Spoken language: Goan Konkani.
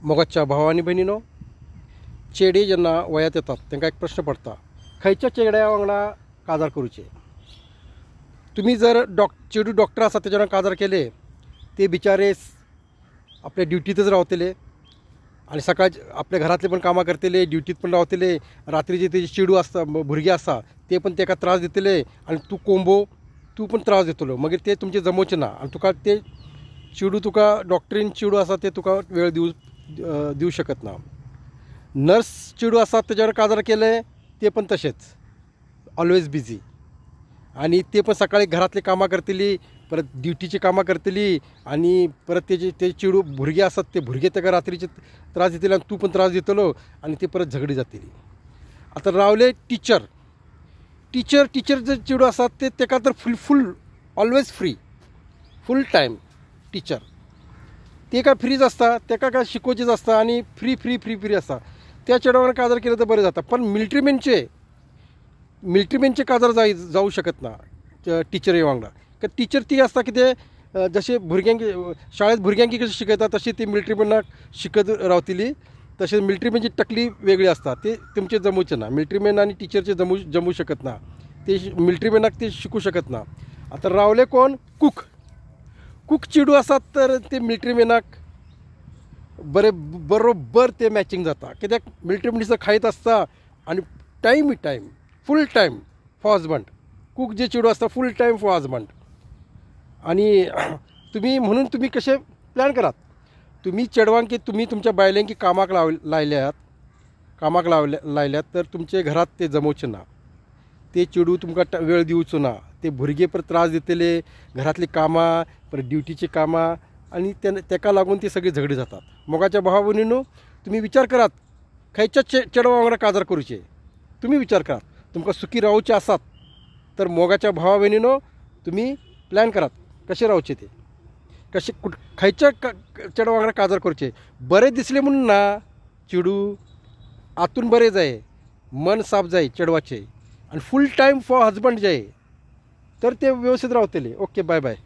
मोगाच्या भाव आनी भयणीनो, चेडे जेन्ना वयात येतात तांकां एक प्रश्न पडटा, खंयच्या चेड्या वांगडा काजार करूचे. तुमी जर चेडू डॉक्टर आसा तेज्या वांगडा काजार केले, ते बिचारे आपल्या ड्युटीतच रावतले आनी सकाळ आपल्या घरातले पण कामां करतले, ड्युटीत पण रावतले, रात्रीचे तेजे चेडू आसता भुरगे आसा ते पण तेका त्रास दितले आनी तूं कोंबो तूं पण त्रास दितलो, मागीर ते तुमचे जमोवचे ना आनी तुका ते चेडू तुका डॉक्टरीन चेडू आसा ते तुका वेळ दिवं शकत ना. नर्स चेडू आसा तेज्यावर काजार केले ते पण तशेंच ऑलवेज बिझी आनी ते पण सकाळी घरातली कामां करतली, परत ड्युटीची कामां करतली आनी परत तेजे ते चेडू भुरगे आसात ते भुरगे ताका रात्रीचे त्रास दितले आनी तूं पण त्रास दितलो आनी ते परत झगडी जातली. आतां रावले टिचर, टिचर टिचर जे चेडू आसात ते ताका तर full full always free, full time teacher. ते काय फ्रीज आसता, ताका काय शिकोवचेच आसता आनी फ्री फ्री फ्री फ्री आसता. त्या चेडवा वांगडा काजार केलं तर बरें जाता, पण मिलिटरीमॅनचे काजार जावं शकत ना टिचरी वांगडा. कारण टिचर ती आसता कितें, जशें भुरग्यांक शाळेंत भुरग्यांक कशें शिकयता तशी ती मिलिटरीमॅनाक शिकत रावतली. तशें मिलिटरीमॅनची तकली वेगळी आसता, ते तुमचें जमोवचें ना. मिलिटरीमॅन आनी टिचरचे जमूं शकत ना, ते मिलिटरीमॅनाक ते शिकूं शकत ना. आतां रावले कोण, कूक. कूक चेडू आसात तर ते मिलिटरीमॅनाक बरे बरोबर ते मॅचिंग जाता, कित्याक मिलिटरीमॅन खायत आसता आनी time time full time for husband. Cook जे चेडू आसता फूल टायम फॉर हजबंड. आनी तुमी म्हणून तुमी कशें प्लॅन करात, तुमी चेडवांक तुमी तुमच्या बायलांक कामाक लायल्यात, कामाक लायल्यात तर तुमचे घरात ते जमोवचे ना, ते चेडू तुमकां वेळ दिवचो ना, ते भुरगे परत त्रास दितले, घरातली कामां परत ड्युटीची कामां आनी तेका लागून ती सगळी झगडी जातात. मोगाच्या भावा भयणीनो, तुमी विचार करात खंयच्या चेडवा वांगडा काजार करूचे, तुमी विचार करात. तुमकां सुखी रावचे आसात तर मोगाच्या भावा भयणीनो तुमी प्लॅन करात कशें रावचे ते, कशें खंयच्या चेडवा वांगडा काजार करचे. बरें दिसलें म्हणून ना चेडू आतून बरें जाय, मन साफ जाय चेडवाचें आनी फूल टायम फॉर हजबंड जाय तर ते व्यवस्थित रावतले. Okay, bye bye.